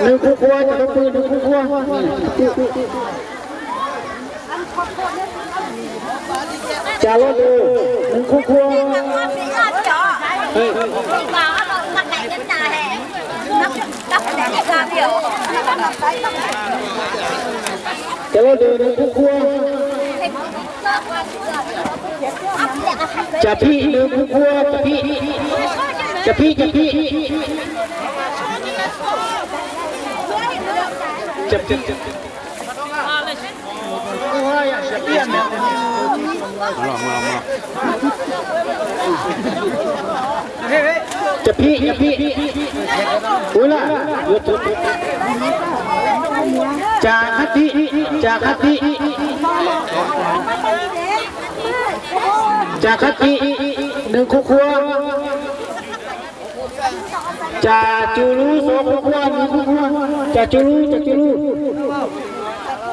ໜຶ່ງຄົວຄົວ ຈາລົດມື ໜຶ່ງຄົວຄົວ ຈາລົດມື ໜຶ່ງຄົວຄົວ ເອີ ຈາລົດມື ໜຶ່ງຄົວຄົວ ຈາພິ ໜຶ່ງຄົວຄົວ ຈາພິ ຈາພິ ຈາພິ ຈາພິ ມາລອງ ມາລອງ ມາລອງ ຈາພິ ຈາພິ ໂອ້ຍລະ ຈາຄະຕິ ຈາຄະຕິ ຈາຄະຕິ ໜຶ່ງຄົວຄົວ ຈາຈູລູ ສອງຄົວຄົວ ໜຶ່ງຄົວຄົວ ຈາຈູລູ ຈາຈູລູ